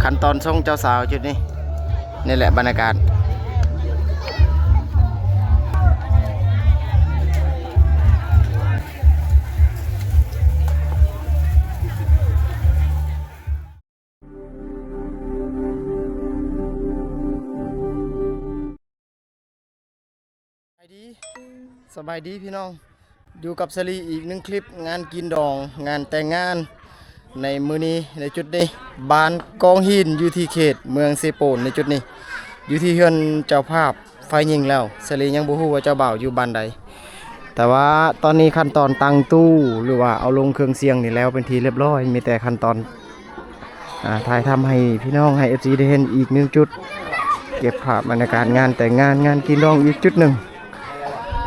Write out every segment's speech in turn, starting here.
ຂັ້ນຕອນສົ່ງເຈົ້າສາວຈຸດນີ້ ນີ້ແຫຼະບັນຍາກາດ. ສະບາຍດີ ສະບາຍດີພີ່ນ້ອງ ຢູ່ກັບສາລີອີກໜຶ່ງຄລິບ ງານກິນດອງ ງານແຕ່ງງານໃນມື້ນີ້ ໃນຈຸດນີ້ ບ້ານກອງຫີນ ຢູ່ທີ່ເຂດເມືອງເຊໂປນ ໃນຈຸດນີ້ ຢູ່ທີ່ເຮືອນເຈົ້າພາບຝ່າຍຍິງແລ້ວ. ສາລີຍັງບໍ່ຮູ້ວ່າເຈົ້າບ່າວຢູ່ບ້ານໃດ ແຕ່ວ່າຕອນນີ້ຂັ້ນຕອນຕັ້ງຕູ້ ຫຼືວ່າເອົາລົງເຄື່ອງສຽງນີ້ແລ້ວເປັນທີ່ລຽບຮ້ອຍ ມີແຕ່ຂັ້ນຕອນ ອ່າ ຖ່າຍທຳໃຫ້ພີ່ນ້ອງ ໃຫ້ເອັຟຊີໄດ້ເຫັນອີກໜຶ່ງຈຸດ ເກັບພາບບັນຍາກາດງານແຕ່ງງານ ງານກິນດອງອີກຈຸດໜຶ່ງ.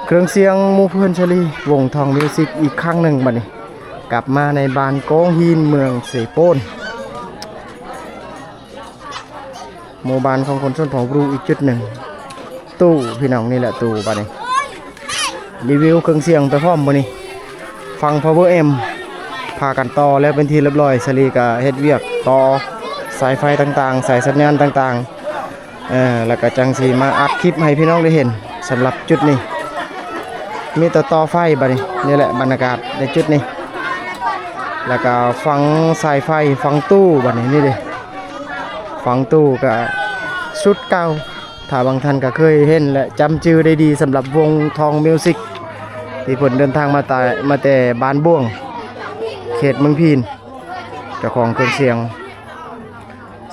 ເຄື່ອງສຽງໝູ່ເພື່ອນສາລີ ວົງທອງມິວສິກອີກຄັ້ງໜຶ່ງບັດນີ້ ກັບມາໃນບ້ານກອງຫີນເມືອງເຊໂປນ ໝູ່ບ້ານຂອງຄົນຊົນເຜົ່າບຣູອີກຈຸດໜຶ່ງ. ຕູ້ພີ່ນ້ອງ ນີ້ແຫຼະຕູ້ບັດນີ້ ຣີວິວເຄື່ອງສຽງໄປພ້ອມມື້ນີ້ ຝັ່ງພາວເວີເອັມ ພາກັນຕໍ່ແລ້ວເປັນທີ່ລຽບຮ້ອຍ. ສາລີກະເຮັດວຽກຕໍ່ສາຍໄຟຕ່າງໆ ສາຍສັນຍານຕ່າງໆ ເອີ ແລ້ວກະຈັ່ງຊິມາອັດຄລິບໃຫ້ພີ່ນ້ອງໄດ້ເຫັນ. ສຳລັບຈຸດນີ້ ມີແຕ່ຕໍ່ໄຟບັດນີ້ ນີ້ແຫຼະບັນຍາກາດໃນຈຸດນີ້ ແລ້ວກະຝັງສາຍໄຟ ຝັງຕູ້ບັດນີ້ ນີ້ເດ້ ຝັງຕູ້ກະຊຸດເກົ່າ. ຖ້າບາງທ່ານກໍເຄີຍເຫັນ ແລະ ຈຳຈື່ໄດ້ດີ ສຳລັບວົງທອງມິວສິກ ທີ່ເພິ່ນເດີນທາງມາແຕ່ ມາແຕ່ບ້ານບ່ວງ ເຂດເມືອງພີນ. ເຈົ້າຂອງເຄື່ອງສຽງ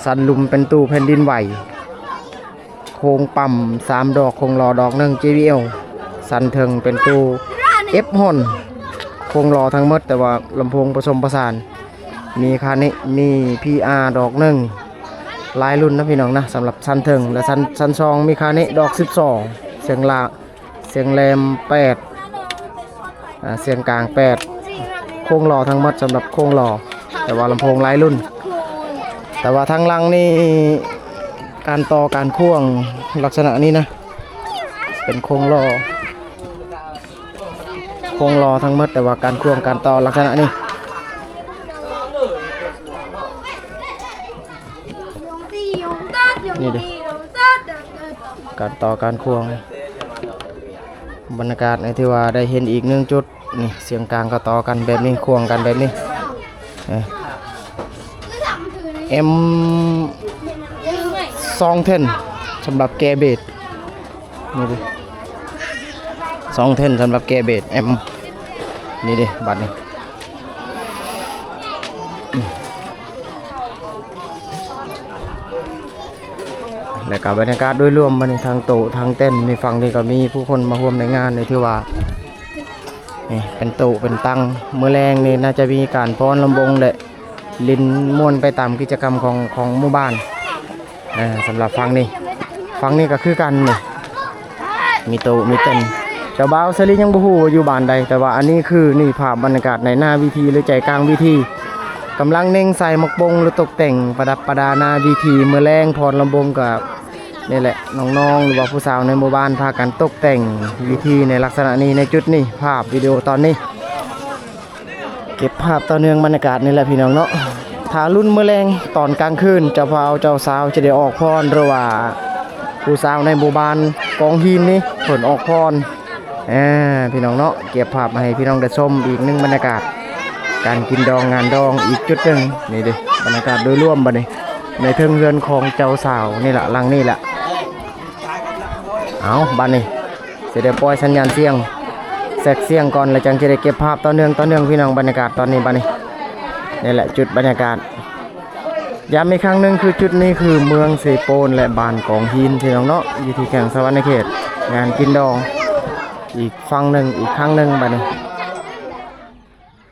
ສັນລຸ່ມເປັນຕູ້ແຜ່ນດິນໄຫວ ໂຄງປ້ຳສາມດອກ ໂຄງຫຼໍ່ດອກໜຶ່ງ ເຈບີແອລ ສັນເທິງເປັນຕູ້ເອັຟຮອນ ໂຄງຫຼໍ່ທັງໝົດ ແຕ່ວ່າລຳໂພງປະສົມປະສານ ມີຄານິ ມີພີອາດອກໜຶ່ງ. ຫຼາຍລຸ້ນນະພີ່ນ້ອງນະ ສຳລັບຊັ້ນເທິງ ແລະ ຊັ້ນ ຊັ້ນສອງມີຄານິດອກສິບສອງ ສຽງລາ ສຽງແຫຼມແປດ ອ່າ ສຽງກາງແປດ ໂຄງຫຼໍ່ທັງໝົດ ສຳລັບໂຄງຫຼໍ່ ແຕ່ວ່າລຳໂພງຫຼາຍລຸ້ນ. ແຕ່ວ່າທາງຫຼັງນີ້ ການຕໍ່ການຂວ້າງລັກສະນະນີ້ນະ ເປັນໂຄງຫຼໍ່ ໂຄງຫຼໍ່ທັງໝົດ ແຕ່ວ່າການຂວ້າງການຕໍ່ລັກສະນະນີ້ ນີ້ເດ້ ການຕໍ່ການຂວ້າງ ບັນຍາກາດນີ້ຖືວ່າໄດ້ເຫັນອີກໜຶ່ງຈຸດ. ນີ້ສຽງກາງກໍຕໍ່ກັນແບບນີ້ ຂວ້າງກັນແບບນີ້ ເອີ ເອັມສອງເທັນ ສຳລັບແກ່ເບສ ນີ້ເດ້ ສອງເທັນ ສຳລັບແກ່ເບສ ແອັມ ນີ້ເດ້ ບັດນີ້ ແລ້ວກໍບັນຍາກາດໂດຍລວມບັດນີ້ ທັງໂຕະທັງເຕັນ ໃນຝັ່ງນີ້ກໍມີຜູ້ຄົນມາຮ່ວມໃນງານນີ້ ຖືວ່າ ນີ້ເປັນໂຕະເປັນຕັ່ງ ມື້ແລງນີ້ໜ້າຈະມີການຟ້ອນລຳວົງ ແລະ ຫຼິ້ນມ່ວນໄປຕາມກິດຈະກຳຂອງ ຂອງໝູ່ບ້ານ. ເອີ ສຳລັບຝັ່ງນີ້ ຝັ່ງນີ້ກໍຄືກັນນີ້ ມີໂຕະມີເຕັນ. ເຈົ້າບ່າວສາລີຍັງບໍ່ຮູ້ວ່າຢູ່ບ້ານໃດ ແຕ່ວ່າອັນນີ້ຄື ນີ້ພາບບັນຍາກາດໃນໜ້າເວທີ ຫຼື ໃຈກາງເວທີ ກຳລັງເນັ່ງໃສ່ໝາກບົງ ຫຼື ຕົກແຕ່ງປະດັບປະດາໜ້າເວທີ. ມື້ແລງຟ້ອນລຳວົງກໍ ນີ້ແຫຼະ ນ້ອງໆ ຫຼືວ່າຜູ້ສາວໃນໝູ່ບ້ານພາກັນຕົກແຕ່ງເວທີໃນລັກສະນະນີ້ ໃນຈຸດນີ້ ພາບວິດີໂອຕອນນີ້ ເກັບພາບຕໍ່ເນື່ອງບັນຍາກາດນີ້ແຫຼະພີ່ນ້ອງເນາະ. ຖ້າລຸ້ນມື້ແລງຕອນກາງຄືນ ເຈົ້າບ່າວເຈົ້າສາວຈະໄດ້ອອກພອນ ຫຼືວ່າຜູ້ສາວໃນໝູ່ບ້ານກອງຫີນນີ້ເພິ່ນອອກພອນ. ອ່າ ພີ່ນ້ອງເນາະ ເກັບພາບມາໃຫ້ພີ່ນ້ອງໄດ້ຊົມອີກໜຶ່ງບັນຍາກາດ ການກິນດອງງານດອງອີກຈຸດໜຶ່ງ. ນີ້ເດ້ ບັນຍາກາດໂດຍລວມບັດນີ້ ໃນເທິງເຮືອນຂອງເຈົ້າສາວນີ້ລະ ຫຼັງນີ້ລະ. ເອົາ ບັດນີ້ຊິໄດ້ປ່ອຍສັນຍານສຽງ ແຊກສຽງກ່ອນ ແລ້ວຈັ່ງຊິໄດ້ເກັບພາບຕໍ່ເນື່ອງ ຕໍ່ເນື່ອງ ພີ່ນ້ອງ. ບັນຍາກາດຕອນນີ້ ບັດນີ້ ນີ້ແຫຼະຈຸດບັນຍາກາດ ຢ້ຳອີກຄັ້ງໜຶ່ງ ຄືຈຸດນີ້ຄືເມືອງເຊໂປນ ແລະ ບ້ານກອງຫີນ ພີ່ນ້ອງເນາະ ຢູ່ທີ່ແຂວງສະຫວັນນະເຂດ. ງານກິນດອງ ອີກຝັ່ງໜຶ່ງ ອີກຄັ້ງໜຶ່ງ ບັດນີ້.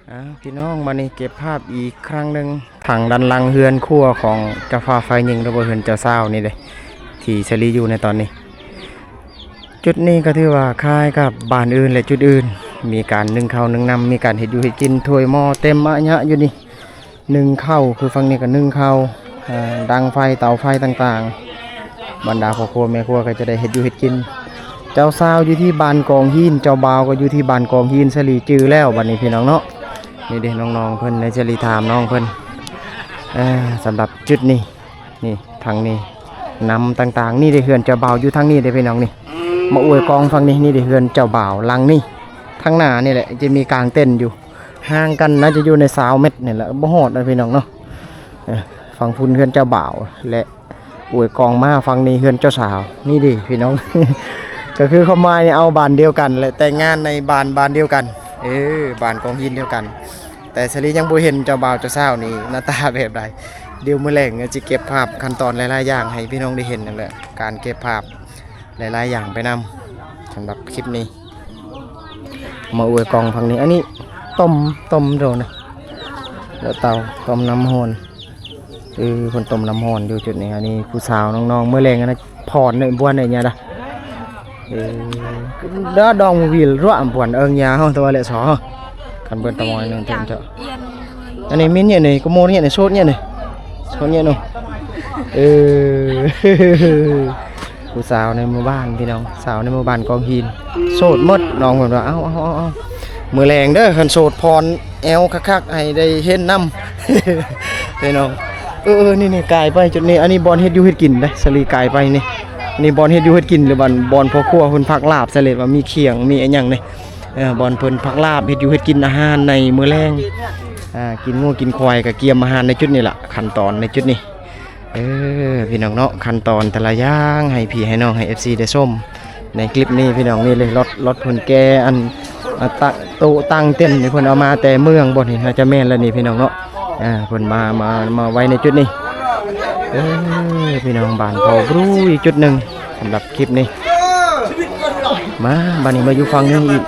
ອ່າ ພີ່ນ້ອງ ບັດນີ້ເກັບພາບອີກຄັ້ງໜຶ່ງ ທາງດ້ານຫຼັງເຮືອນຄົວຂອງເຈົ້າພາບຝ່າຍຍິງ ຫຼືວ່າເຮືອນເຈົ້າສາວນີ້ເດ້ ທີ່ສາລີຢູ່ໃນຕອນນີ້. ຈຸດນີ້ກໍຖືວ່າຄ້າຍກັບບ້ານອື່ນ ແລະ ຈຸດອື່ນ ມີການໜຶ້ງເຂົ້າໜຶ້ງນ້ຳ ມີການເຮັດຢູ່ເຮັດກິນ ຖ້ວຍໝໍ້ເຕັມອະຍະຢູ່ນີ້ ໜຶ້ງເຂົ້າ ຄືຝັ່ງນີ້ກໍໜຶ້ງເຂົ້າ ເອີ ດັງໄຟ ເຕົາໄຟຕ່າງໆ ບັນດາພໍ່ຄົວແມ່ຄົວກໍຈະໄດ້ເຮັດຢູ່ເຮັດກິນ. ເຈົ້າສາວຢູ່ທີ່ບ້ານກອງຫີນ ເຈົ້າບ່າວກໍຢູ່ທີ່ບ້ານກອງຫີນ ສາລີຈື່ແລ້ວບັດນີ້ ພີ່ນ້ອງເນາະ. ນີ້ເດ້ ນ້ອງໆເພິ່ນ ໃນສາລີຖາມນ້ອງເພິ່ນ ເອີ ສຳລັບຈຸດນີ້ ນີ້ທາງນີ້ ນຳຕ່າງໆ ນີ້ເດ້ເຮືອນເຈົ້າບ່າວຢູ່ທາງນີ້ເດ້ພີ່ນ້ອງນີ້ ມາອວຍກອງຝັ່ງນີ້ ນີ້ເດ້ເຮືອນເຈົ້າບ່າວຫຼັງນີ້ ທາງໜ້ານີ້ແຫຼະ ຈະມີກາງເຕັນຢູ່ ຫ່າງກັນໜ້າຈະຢູ່ໃນຊາວແມັດນີ້ແຫຼະ ບໍ່ຮອດນະພີ່ນ້ອງເນາະ. ເອີ ຝັ່ງພຸ້ນເຮືອນເຈົ້າບ່າວ ແລະ ອວຍກອງມາຝັ່ງນີ້ເຮືອນເຈົ້າສາວ ນີ້ເດ້ພີ່ນ້ອງ ກໍຄືຄວາມໝາຍນີ້ ເອົາບ້ານດຽວກັນ ແລະ ແຕ່ງງານໃນບ້ານ ບ້ານດຽວກັນ ເອີ ບ້ານກອງຫີນດຽວກັນ. ແຕ່ສາລີຍັງບໍ່ເຫັນເຈົ້າບ່າວເຈົ້າສາວນີ້ໜ້າຕາແບບໃດ. ດຽວມື້ແລງຊິເກັບພາບຂັ້ນຕອນຫຼາຍໆຢ່າງໃຫ້ພີ່ນ້ອງໄດ້ເຫັນນັ້ນແຫຼະ ການເກັບພາບຫຼາຍໆຢ່າງໄປນຳ. ສຳລັບຄລິບນີ້ ມາອວຍກອງຝັ່ງນີ້ ອັນນີ້ຕົ້ມ ຕົ້ມໂດນນະ ແລ້ວເຕົາຕົ້ມນ້ຳຮ້ອນ. ເອີ ເພິ່ນຕົ້ມນ້ຳຮ້ອນຢູ່ຈຸດນີ້. ອັນນີ້ຜູ້ສາວນ້ອງໆ ມື້ແລງອັນນັ້ນ ພອນເນີຍ ບວນເນີຍຍາດາ ເອີ ດາດອງວິລຣວມບວນເອິງຍາເຮົາ ແຕ່ວ່າແລະຊໍ ຄັນເບິ່ງຕະມອຍໜຶ່ງເຕັມເຈາະ. ອັນນີ້ມິນເຍນີ້ ກະໂມນເຍນີ້ ໂຊດເຍນີ້ ໂຊດເຍນີ້. ເອີ ຜູ້ສາວໃນໝູ່ບ້ານພີ່ນ້ອງ ສາວໃນໝູ່ບ້ານກອງຫີນ ໂສດໝົດ. ນ້ອງເພິ່ນວ່າ ເອົາ ເອົາ ເອົາ ເອົາ ມື້ແລງເດີ ຄັນໂສດພອນແອວຄັກໆ ໃຫ້ໄດ້ເຫັນນຳ ພີ່ນ້ອງ. ເອີ ເອີ ນີ້ ນີ້ ກາຍໄປຈຸດນີ້ ອັນນີ້ບ່ອນເຮັດຢູ່ເຮັດກິນເດ້ ສາລີກາຍໄປນີ້ ນີ້ບ່ອນເຮັດຢູ່ເຮັດກິນ ຫຼືວ່າບ່ອນພໍ່ຄົວເພິ່ນພັກລາບ ສະເລັດວ່າມີຂຽງ ມີອີ່ຫຍັງນີ້ ເອີ ບ່ອນເພິ່ນພັກລາບ ເຮັດຢູ່ເຮັດກິນ ອາຫານໃນມື້ແລງ ອ່າ ກິນງົວກິນຄວາຍ ກໍກຽມອາຫານໃນຈຸດນີ້ລະ ຂັ້ນຕອນໃນຈຸດນີ້. ເອີ ພີ່ນ້ອງເນາະ ຂັ້ນຕອນແຕ່ລະຢ່າງໃຫ້ພີ່ໃຫ້ນ້ອງໃຫ້ເອັຟຊີໄດ້ຊົມໃນຄລິບນີ້ພີ່ນ້ອງ. ນີ້ເລີຍ ລົດ ລົດເພິ່ນແກ່ອັນ ອາ ຕະ ໂຕະຕັ່ງເຕັນນີ້ ເພິ່ນເອົາມາແຕ່ເມືອງບໍ່ນີ້ ໜ້າຈະແມ່ນແລ້ວນີ້ພີ່ນ້ອງເນາະ. ອ່າ ເພິ່ນມາ ມາ ມາໄວ້ໃນຈຸດນີ້. ເອີ ພີ່ນ້ອງ ບ້ານເຜົ່າບຣູອີກຈຸດໜຶ່ງສຳລັບຄລິບນີ້. ມາ ບາດນີ້ມາຢູ່ຝັ່ງນີ້ອີກ.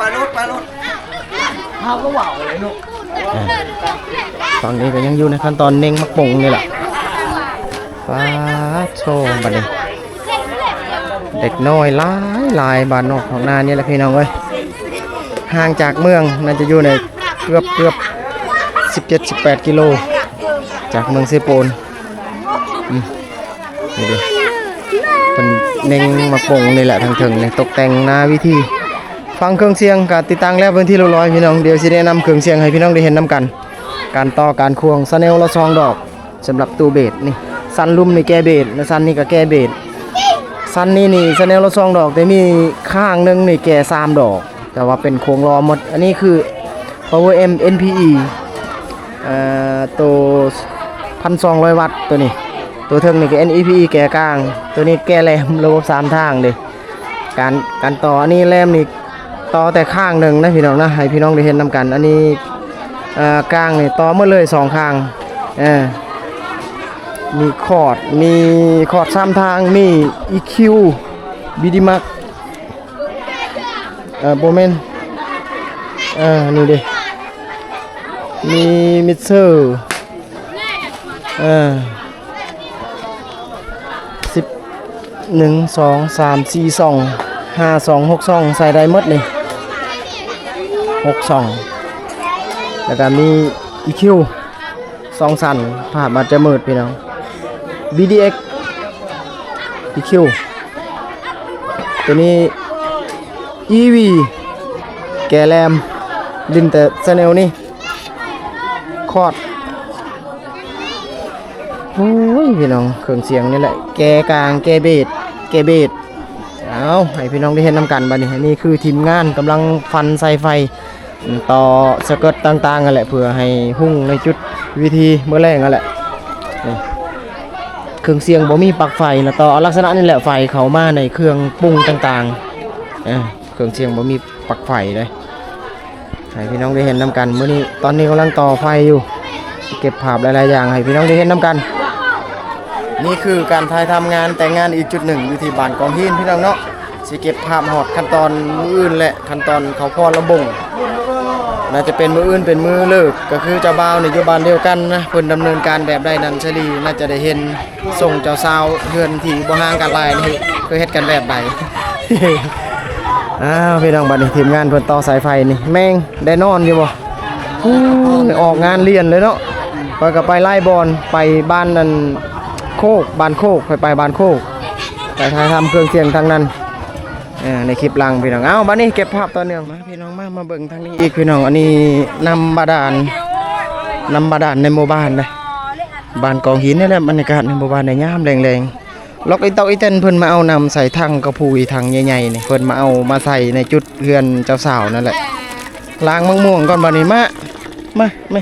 ເຮົາກໍເວົ້າເລີຍເນາະ ອ່າ ຝັ່ງນີ້ກໍຍັງຢູ່ໃນຂັ້ນຕອນເນັ່ງໝາກປົງນີ້ແຫຼະ. ປາດໂທ້ ບັດນີ້ເດັກນ້ອຍຫຼາຍໆ ບ້ານນອກນອກນານີ້ແຫຼະພີ່ນ້ອງເອີຍ. ຫ່າງຈາກເມືອງ ໜ້າຈະຢູ່ໃນເກືອບ ເກືອບສິບເຈັດ ສິບແປດກິໂລ ຈາກເມືອງເຊໂປນ. ອືມ ນີ້ເດ້ ເພິ່ນເນັ່ງໝາກປົງນີ້ແຫຼະ ທາງເທິງນີ້ ຕົກແຕ່ງໜ້າເວທີ. ຟັງເຄື່ອງສຽງກະຕິດຕັ້ງແລ້ວເປັນທີ່ຮຽບຮ້ອຍພີ່ນ້ອງ. ດຽວຊິແນະນຳເຄື່ອງສຽງໃຫ້ພີ່ນ້ອງໄດ້ເຫັນນຳກັນ. ການຕໍ່ການຄວງ ຊາແນວລະສອງດອກ ສຳລັບຕູ້ເບສນີ້. ຊັ້ນລຸ່ມນີ້ແກ່ເບສ ແລະ ຊັ້ນນີ້ກະແກ່ເບສ. ຊັ້ນນີ້ນີ້ ຊາແນວລະສອງດອກ ແຕ່ມີຂ້າງໜຶ່ງນີ້ແກ່ສາມດອກ ແຕ່ວ່າເປັນໂຄງຫຼໍ່ໝົດ. ອັນນີ້ຄື ພາວເວີເອັມ ເອັນພີອີ ເອີ ໂຕພັນສອງຮ້ອຍວັດ ໂຕນີ້. ໂຕເທິງນີ້ກໍ ເອັນອີພີອີ ແກ່ກາງ ໂຕນີ້ແກ່ແຫຼມ ລະບົບສາມທາງເດ້. ການ ການຕໍ່ອັນນີ້ແຫຼມນີ້ ຕໍ່ແຕ່ຂ້າງໜຶ່ງນະພີ່ນ້ອງນະ ໃຫ້ພີ່ນ້ອງໄດ້ເຫັນນຳກັນ. ອັນນີ້ ເອີ ກາງນີ້ຕໍ່ໝົດເລີຍສອງຂ້າງ. ເອີ ມີຄອດ ມີຄອດສາມທາງ ມີອີຄິວ ບີດີມັກ ເອີ ບໍ່ແມ່ນ ເອີ ນີ້ເດ້ ມີມິກເຊີ ເອີ ສິບ ໜຶ່ງ ສອງ ສາມ ສີ່ ຊ່ອງ ຫ້າ ຊ່ອງ ຫົກ ຊ່ອງ ໃສ່ໄດ້ໝົດນີ້ ຫົກ ຊ່ອງ. ແລ້ວກະມີອີຄິວ ສອງຊັ້ນ ພາບອາດຈະມືດພີ່ນ້ອງ. ບີດີເອັກ ອີຄິວ ໂຕນີ້ ອີວີ ແກ່ແຫຼມ ຫຼິ້ນແຕ່ແຊນແນວນີ້ ຄອດ. ໂອ້ຍ ພີ່ນ້ອງ ເຄື່ອງສຽງນີ້ແຫຼະ ແກ່ກາງ ແກ່ເບສ ແກ່ເບສ. ເອົາ ໃຫ້ພີ່ນ້ອງໄດ້ເຫັນນຳກັນບັດນີ້. ອັນນີ້ຄືທີມງານກຳລັງຟັນສາຍໄຟ ຕໍ່ສະເກີດຕ່າງໆຫັ້ນແຫຼະ ເພື່ອໃຫ້ຮຸ່ງໃນຈຸດເວທີມື້ແລງຫັ້ນແຫຼະ. ນີ້ ເຄື່ອງສຽງບໍ່ມີປັກໄຟ ແລ້ວຕໍ່ເອົາລັກສະນະນີ້ແຫຼະ ໄຟເຂົ້າມາໃນເຄື່ອງປຸງຕ່າງໆ. ເອີ ເຄື່ອງສຽງບໍ່ມີປັກໄຟເດ້ ໃຫ້ພີ່ນ້ອງໄດ້ເຫັນນຳກັນ. ມື້ນີ້ ຕອນນີ້ກຳລັງຕໍ່ໄຟຢູ່ ເກັບພາບຫຼາຍໆຢ່າງໃຫ້ພີ່ນ້ອງໄດ້ເຫັນນຳກັນ. ນີ້ຄືການຖ່າຍທຳງານແຕ່ງງານອີກຈຸດໜຶ່ງ ຢູ່ທີ່ບ້ານກອງຫີນ ພີ່ນ້ອງເນາະ. ຊິເກັບພາບຮອດຂັ້ນຕອນມື້ອື່ນ ແລະ ຂັ້ນຕອນເຂົ້າຟ້ອນລຳບົງ ໜ້າຈະເປັນມື້ອື່ນເປັນມື້ເລີກ. ກໍຄືເຈົ້າບ່າວນີ້ຢູ່ບ້ານດຽວກັນນະ ເພິ່ນດຳເນີນການແບບໃດນັ້ນ ສາລີໜ້າຈະໄດ້ເຫັນ ສົ່ງເຈົ້າສາວເຮືອນທີ່ບໍ່ຫ່າງກັນຫຼາຍນີ້ ຄືເຮັດກັນແບບໃດ? ອ້າວ ພີ່ນ້ອງ ບັດນີ້ທີມງານເພິ່ນຕໍ່ສາຍໄຟນີ້ ແມ່ງໄດ້ນອນຢູ່ບໍ່? ໂອ້ຍ ອອກງານລຽນເລີຍເນາະ. ຂ້ອຍກໍໄປຫຼາຍບ່ອນ ໄປບ້ານນັ້ນໂຄກ ບ້ານໂຄກ ຂ້ອຍໄປບ້ານໂຄກ ໄປຖ່າຍທຳເຄື່ອງສຽງທາງນັ້ນ ເອີ ໃນຄລິບຫຼັງ ພີ່ນ້ອງ. ເອົ້າ ບັດນີ້ເກັບພາບຕໍ່ເນື່ອງ ມາ ພີ່ນ້ອງ ມາ ມາເບິ່ງທາງນີ້ອີກ ພີ່ນ້ອງ. ອັນນີ້ນ້ຳບາດານ ນ້ຳບາດານໃນໝູ່ບ້ານເດ້. ບ້ານກອງຫີນນີ້ແຫຼະ ບັນຍາກາດໃນໝູ່ບ້ານໃນຍາມແລງໆ ລັອກອີ່ເຕົາະອີ່ແຕ່ນ ເພິ່ນມາເອົານ້ຳໃສ່ຖັງກະພຸ້ຍ ຖັງໃຫຍ່ໆ ນີ້ ເພິ່ນມາເອົາມາໃສ່ໃນຈຸດເຮືອນເຈົ້າສາວນັ້ນແຫຼະ. ລ້າງໝາກມ່ວງກ່ອນບາດນີ້ ມາ ມາ ມາ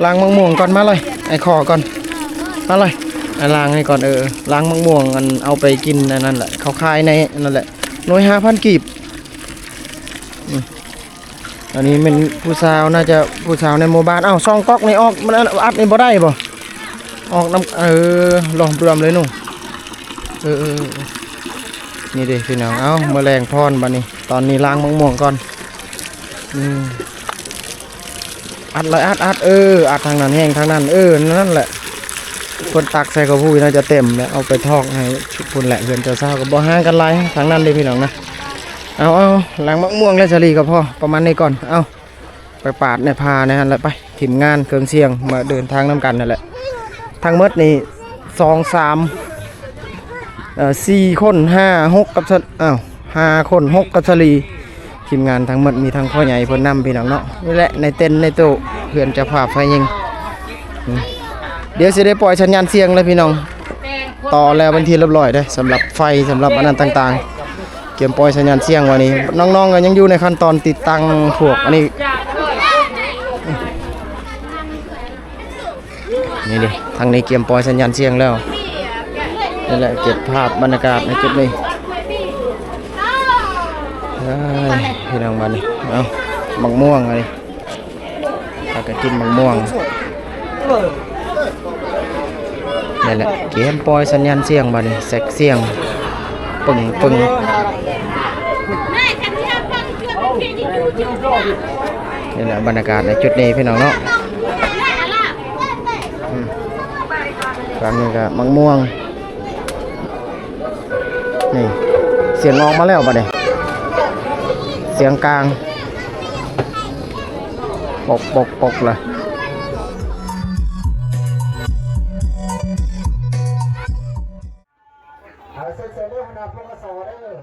ລ້າງໝາກມ່ວງກ່ອນ ມາເລີຍ ອ້າຍຂໍກ່ອນ ມາເລີຍ ອ່າ ລ້າງນີ້ກ່ອນ ເອີ ລ້າງໝາກມ່ວງ ອັນ ເອົາໄປກິນອັນນັ້ນແຫຼະ ເຂົາຂາຍໃນອັນນັ້ນແຫຼະ ໜ່ວຍຫ້າພັນກີບ. ອືມ ອັນນີ້ແມ່ນຜູ້ສາວ ໜ້າຈະຜູ້ສາວໃນໝູ່ບ້ານ. ເອົ້າ ສອງກອກນີ້ອອກ ມັນອັດນີ້ບໍ່ໄດ້ບໍ່? ອອກນຳ ເອີ ລອງເບື່ອມເລີຍໜູ. ເອີ ເອີ ເອີ ນີ້ເດ້ພີ່ນ້ອງ ເອົ້າ ມາແລງພອນບາດນີ້ ຕອນນີ້ລ້າງໝາກມ່ວງກ່ອນ. ອືມ ອັດເລີຍ ອັດ ອັດ ເອີ ອັດທາງນັ້ນແຮງທາງນັ້ນ ເອີ ນັ້ນແຫຼະ ເພິ່ນຕັກໃສ່ກະພຸ້ຍໜ້າຈະເຕັມແລ້ວ ເອົາໄປຖອກໃຫ້ພຸ້ນແຫຼະ ເຮືອນເຈົ້າສາວກໍບໍ່ຫ່າງກັນຫຼາຍ ທາງນັ້ນເດ້ພີ່ນ້ອງນະ. ເອົາ ເອົາ ລ້າງໝາກມ່ວງແລ້ວສາລີກໍພໍ ປະມານນີ້ກ່ອນ ເອົາ ໄປປາດໃນພາໃນຫັ້ນແຫຼະ ໄປ ທີມງານເຄື່ອງສຽງມາເດີນທາງນຳກັນນັ້ນແຫຼະ ທັງໝົດນີ້ ສອງ ສາມ ເອີ ສີ່ຄົນ ຫ້າ ຫົກ ກັບສະ ອ້າວ ຫ້າຄົນ ຫົກ ກັບສາລີ ທີມງານທັງໝົດ ມີທັງພໍ່ໃຫຍ່ເພິ່ນນຳ ພີ່ນ້ອງເນາະ. ນີ້ແຫຼະ ໃນເຕັນໃນໂຕະ ເຮືອນເຈົ້າພາບຝ່າຍຍິງ. ອືມ ດຽວຊິໄດ້ປ່ອຍສັນຍານສຽງແລ້ວພີ່ນ້ອງ ຕໍ່ແລ້ວເປັນທີ່ຮຽບຮ້ອຍເດ້ ສຳລັບໄຟ ສຳລັບອັນນັ້ນຕ່າງໆ ກຽມປ່ອຍສັນຍານສຽງ. ວັນນີ້ນ້ອງໆກໍຍັງຢູ່ໃນຂັ້ນຕອນຕິດຕັ້ງພວກອັນນີ້ ນີ້ເດ້ ທາງນີ້ກຽມປ່ອຍສັນຍານສຽງແລ້ວ. ນີ້ແຫຼະ ເກັບພາບບັນຍາກາດໃນຈຸດນີ້. ເອີຍ ພີ່ນ້ອງ ບາດນີ້ ເອົາ ໝາກມ່ວງອັນນີ້ ພາກັນກິນໝາກມ່ວງ. ນີ້ແຫຼະ ກຽມປ່ອຍສັນຍານສຽງບາດນີ້ ແຊັກສຽງ ປຶ້ງໆ. ນີ້ແຫຼະ ບັນຍາກາດໃນຈຸດນີ້ ພີ່ນ້ອງເນາະ. ອືມ ຝັ່ງນີ້ກໍໝາກມ່ວງ. ນີ້ ສຽງອອກມາແລ້ວບາດນີ້ ສຽງກາງ ປົກໆໆ ລະ. ເອົາ ເຊີນເຊີນເດີ ຫົວໜ້າ ປກສ ເດີ.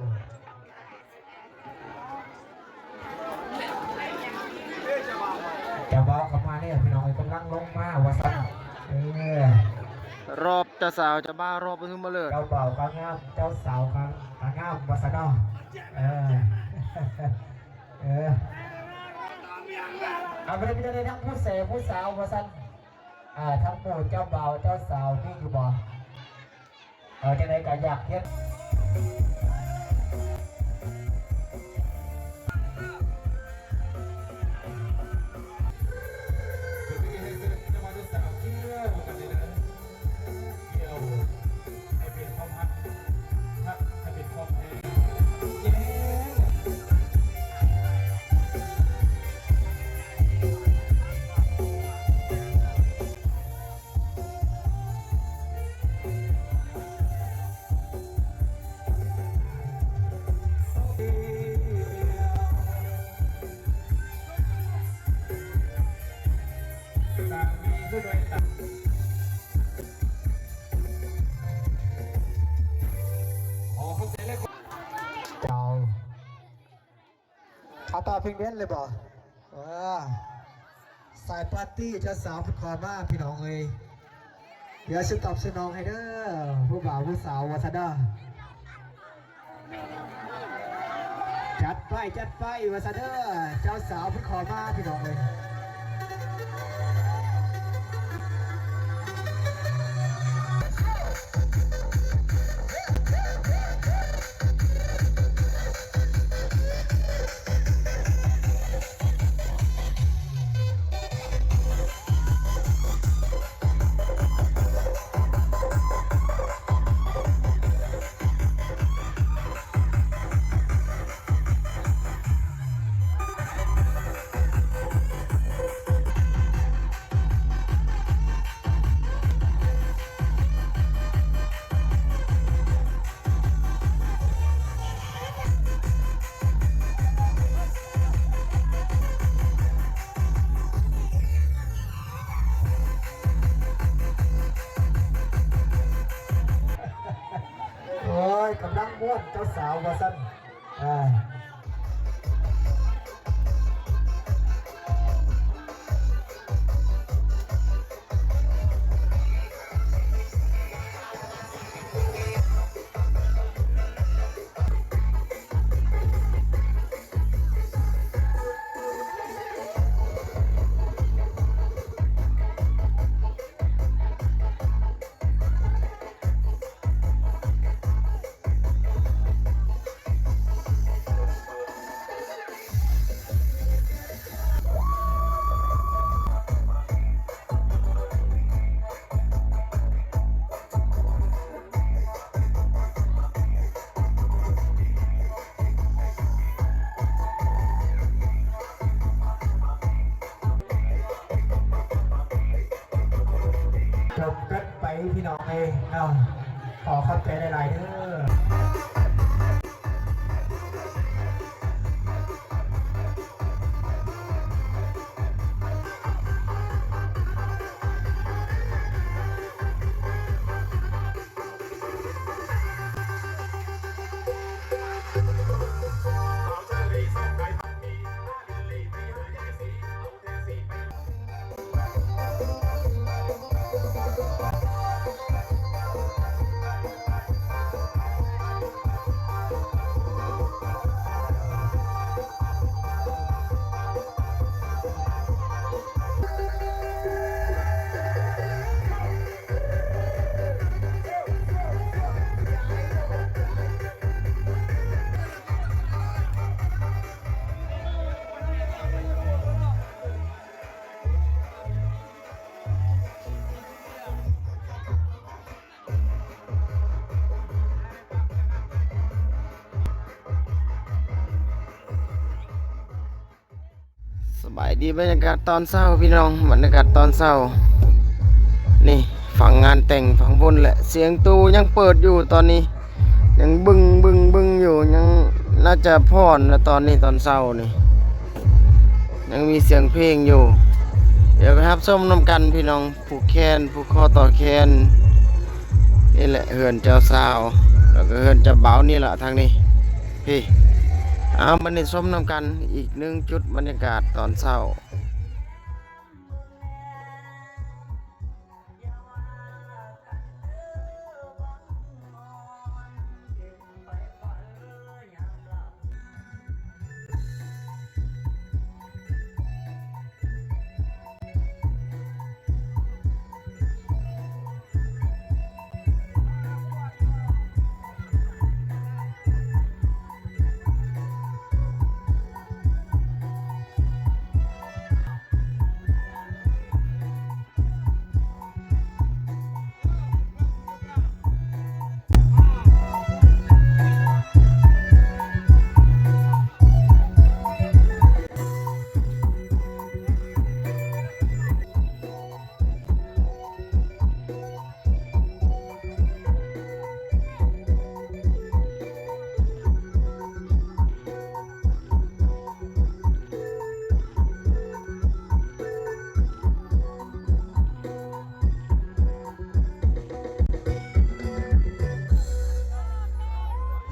ເຈົ້າບ່າວກໍມາແລ້ວ ພີ່ນ້ອງເອີຍ ກຳລັງລົງມາວ່າຊັ້ນ. ເອີ ຮອບເຈົ້າສາວເຈົ້າບ່າວ ຮອບປະທຸມມະເລີດ ເຈົ້າບ່າວກໍງາມ ເຈົ້າສາວກໍ ກໍງາມວ່າຊັ້ນເນາະ. ເອີ ເອີ ເອົາ ບໍ່ໄດ້ມີແຕ່ທັງຜູ້ແສຜູ້ສາວວ່າຊັ້ນ. ອ່າ ທັງໝູ່ເຈົ້າບ່າວເຈົ້າສາວມີຢູ່ບໍ່? ເອີ ຈັ່ງໃດກໍຢາກເຮັດ ເຈົ້າ ເອົາຕໍ່ເພງເວັນເລີຍບໍ່? ເອີ ສາຍປາຕີ້ເຈົ້າສາວເພິ່ນຂໍມາ ພີ່ນ້ອງເອີຍ. ດຽວຊິຕອບສະໜອງໃຫ້ເດີ ຜູ້ບ່າວຜູ້ສາວວ່າຊັ້ນເດີ. ຈັດໄປ ຈັດໄປວ່າຊັ້ນເດີ ເຈົ້າສາວເພິ່ນຂໍມາ ພີ່ນ້ອງເອີຍ. ໂອ້ຍ ກຳລັງມ່ວນ ເຈົ້າສາວວ່າຊັ້ນ. ອ່າ. ຂໍຂອບໃຈຫຼາຍໆເດີ. ສະບາຍດີ ບັນຍາກາດຕອນເຊົ້າພີ່ນ້ອງ, ບັນຍາກາດຕອນເຊົ້າ. ນີ້ ຝັ່ງງານແຕ່ງຝັ່ງພຸ້ນແຫຼະ, ສຽງຕູຍັງເປີດຢູ່ຕອນນີ້. ຍັງບຶ້ງບຶ້ງບຶ້ງຢູ່, ຍັງໜ້າຈະຟ້ອນລະຕອນນີ້, ຕອນເຊົ້ານີ້ ຍັງມີສຽງເພງຢູ່. ດຽວໄປຮັບຊົມນຳກັນພີ່ນ້ອງ, ຜູກແຂນ ຜູກຄໍຕໍ່ແຂນ. ນີ້ແຫຼະເຮືອນເຈົ້າສາວ ແລ້ວກໍເຮືອນເຈົ້າບ່າວນີ້ລະ ທາງນີ້. ພີ້ ເອົາ ມານີ້ຊົມນຳກັນອີກໜຶ່ງຈຸດບັນຍາກາດຕອນເຊົ້າ.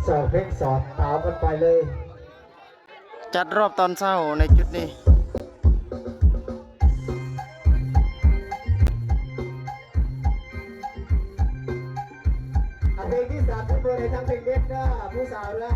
ສອງເພງສອນຕາມກັນໄປເລີຍ. ຈັດຮອບຕອນເຊົ້າໃນຈຸດນີ້. ເພງທີສາມ ເປີດໃຫ້ທັງເພງເດັດເດີ ຜູ້ສາວເດີ.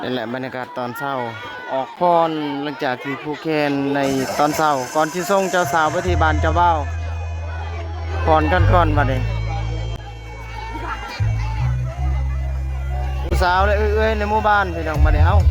ນີ້ແຫຼະບັນຍາກາດຕອນເຊົ້າ ອອກພອນຫຼັງຈາກທີ່ຜູກແຂນໃນຕອນເຊົ້າ ກ່ອນຊິສົ່ງເຈົ້າສາວໄປທີ່ບ້ານເຈົ້າບ່າວ. ພອນກັນກ່ອນບັດນີ້ ຜູ້ສາວ ແລະ ເອື້ອຍໆ ໃນໝູ່ບ້ານ ພີ່ນ້ອງ ບັດນີ້ ເອົ້າ. ເ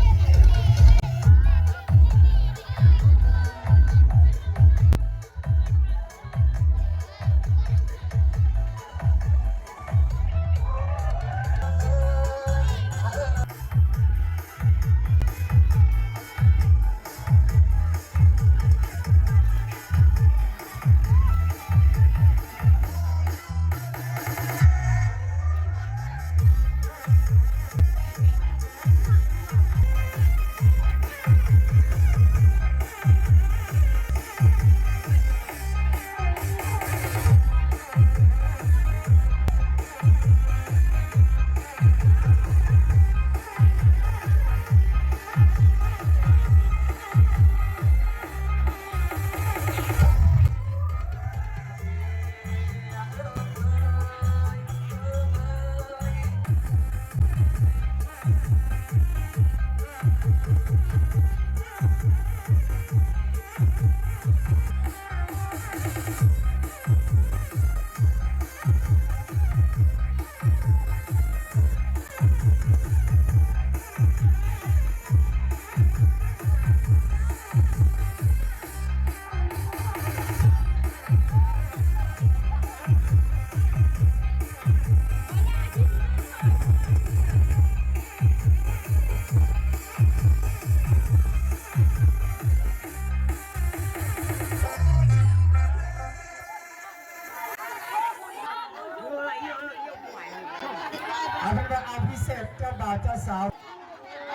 ເອົາເປັນວ່າເອົາພິເສດເຈົ້າບ່າວເຈົ້າສາວ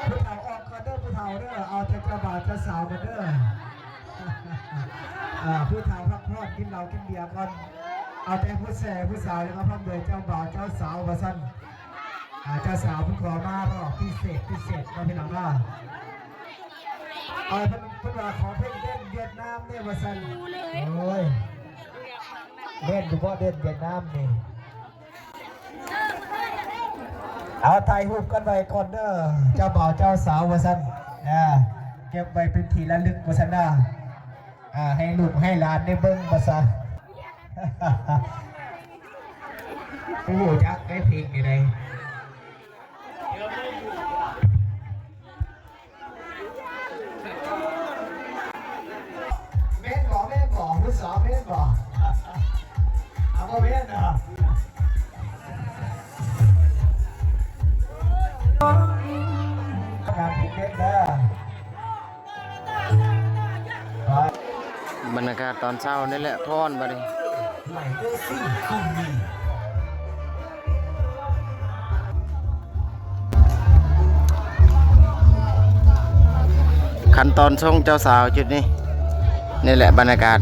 ຜູ້ເຖົ້າອອກກ່ອນເດີ ຜູ້ເຖົ້າເດີ ເອົາແຕ່ເຈົ້າບ່າວເຈົ້າສາວກ່ອນເດີ ເອີ ຜູ້ເຖົ້າພັກຜ່ອນ ກິນເຫຼົ້າກິນເບຍກ່ອນ ເອົາແຕ່ຜູ້ແຊຜູ້ສາວ ແລ້ວກໍພ້ອມດ້ວຍເຈົ້າບ່າວເຈົ້າສາວວ່າຊັ້ນ. ອ່າ ເຈົ້າສາວເພິ່ນຂໍມາເພາະພິເສດ ພິເສດເນາະພີ່ນ້ອງເນາະ ເອີ ເພິ່ນ ເພິ່ນວ່າຂໍເພງແດນຫວຽດນາມແດ່ວ່າຊັ້ນ ໂອ້ຍ ແມ່ນຢູ່ບໍ່ແດນຫວຽດນາມນີ້ ເອົາຖ່າຍຮູບກັນໄວ້ກ່ອນເດີ ເຈົ້າບ່າວເຈົ້າສາວວ່າຊັ້ນ ອ່າ ເກັບໄວ້ເປັນທີ່ລະລຶກວ່າຊັ້ນນະ ອ່າ ໃຫ້ລູກໃຫ້ຫຼານໄດ້ເບິ່ງວ່າຊັ້ນ. ຮູ້ຈັກໄດ້ເພງນີ້ໄດ໋ ແມ່ນບໍ່ ແມ່ນບໍ່ ຜູ້ສາວແມ່ນບໍ່ ເອົາ ບໍ່ແມ່ນເນາະ ການເພງເດັດເດີ. ບັນຍາກາດຕອນເຊົ້ານີ້ແຫຼະ ຮ້ອນບັດນີ້ ຂັ້ນຕອນສົ່ງເຈົ້າສາວຈຸດນີ້ ນີ້ແຫຼະບັນຍາກາດ.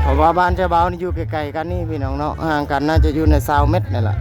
ເພາະວ່າບ້ານເຈົ້າບ່າວນີ້ຢູ່ໃກ້ໆກັນນີ້ພີ່ນ້ອງເນາະ ຫ່າງກັນໜ້າຈະຢູ່ໃນຊາວແມັດນີ້ແຫຼະ.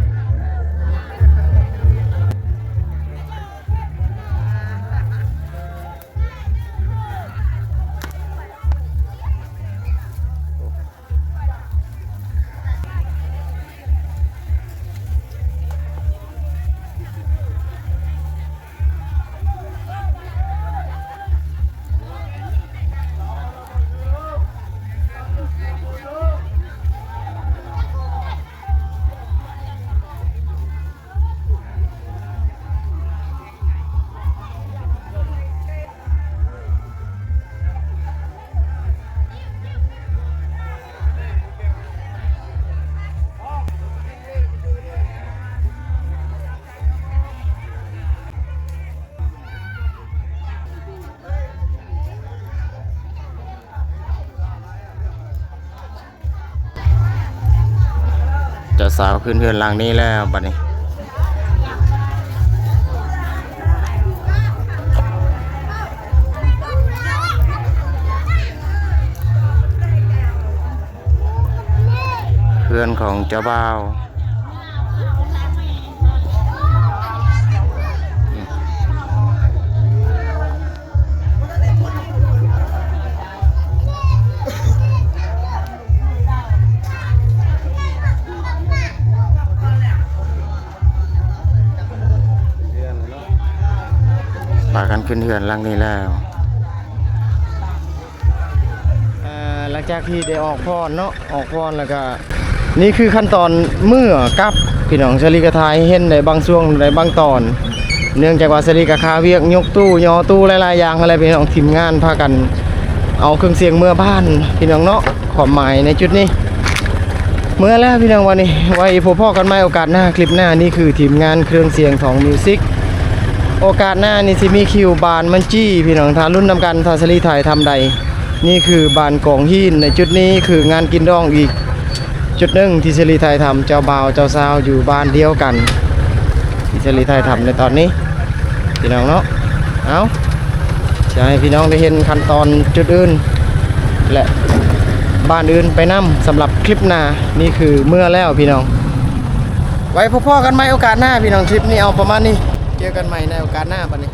ເຈົ້າສາວຂຶ້ນເຮືອນຫຼັງນີ້ແລ້ວບັດນີ້. ເຮືອນຂອງເຈົ້າບ່າວ. ພາກັນຂຶ້ນເຮືອນຫຼັງນີ້ແລ້ວ. ອ່າ ຫຼັງຈາກທີ່ໄດ້ອອກພອນເນາະ ອອກພອນແລ້ວກະ ນີ້ຄືຂັ້ນຕອນເມືອກັບ ພີ່ນ້ອງ. ສາລີກະຖ່າຍໃຫ້ເຫັນໄດ້ບາງຊ່ວງ ໄດ້ບາງຕອນ ເນື່ອງຈາກວ່າສາລີກະຄາວຽກຍົກຕູ້ ຍໍຕູ້ ຫຼາຍໆຢ່າງຫັ້ນແຫຼະ ພີ່ນ້ອງ. ທີມງານພາກັນເອົາເຄື່ອງສຽງເມືອບ້ານ ພີ່ນ້ອງເນາະ. ຄວາມໝາຍໃນຈຸດນີ້ ເມືອແລ້ວພີ່ນ້ອງ. ວັນນີ້ໄວ້ພົບພໍ້ກັນໃໝ່ໂອກາດໜ້າ ຄລິບໜ້າ. ນີ້ຄືທີມງານເຄື່ອງສຽງຂອງມິວຊິກ. ໂອກາດໜ້ານີ້ຊິມີຄິວບ້ານມັນຈີ້ ພີ່ນ້ອງ ຖ້າລຸ້ນນຳກັນ ຖ້າສາລີຖ່າຍທຳໄດ້. ນີ້ຄືບ້ານກອງຫີນ. ໃນຈຸດນີ້ຄືງານກິນດອງອີກຈຸດໜຶ່ງທີ່ສາລີຖ່າຍທຳ ເຈົ້າບ່າວເຈົ້າສາວຢູ່ບ້ານດຽວກັນ ທີ່ສາລີຖ່າຍທຳໃນຕອນນີ້ ພີ່ນ້ອງເນາະ. ເອົາ ຈະໃຫ້ພີ່ນ້ອງໄດ້ເຫັນຂັ້ນຕອນຈຸດອື່ນ ແລະ ບ້ານອື່ນໄປນຳ ສຳລັບຄລິບໜ້າ. ນີ້ຄືເມືອແລ້ວພີ່ນ້ອງ. ໄວ້ພົບພໍ້ກັນໃໝ່ໂອກາດໜ້າ ພີ່ນ້ອງ. ຄລິບນີ້ເອົາປະມານນີ້ ເຈີກັນໃໝ່ໃນໂອກາດໜ້າບັດນີ້.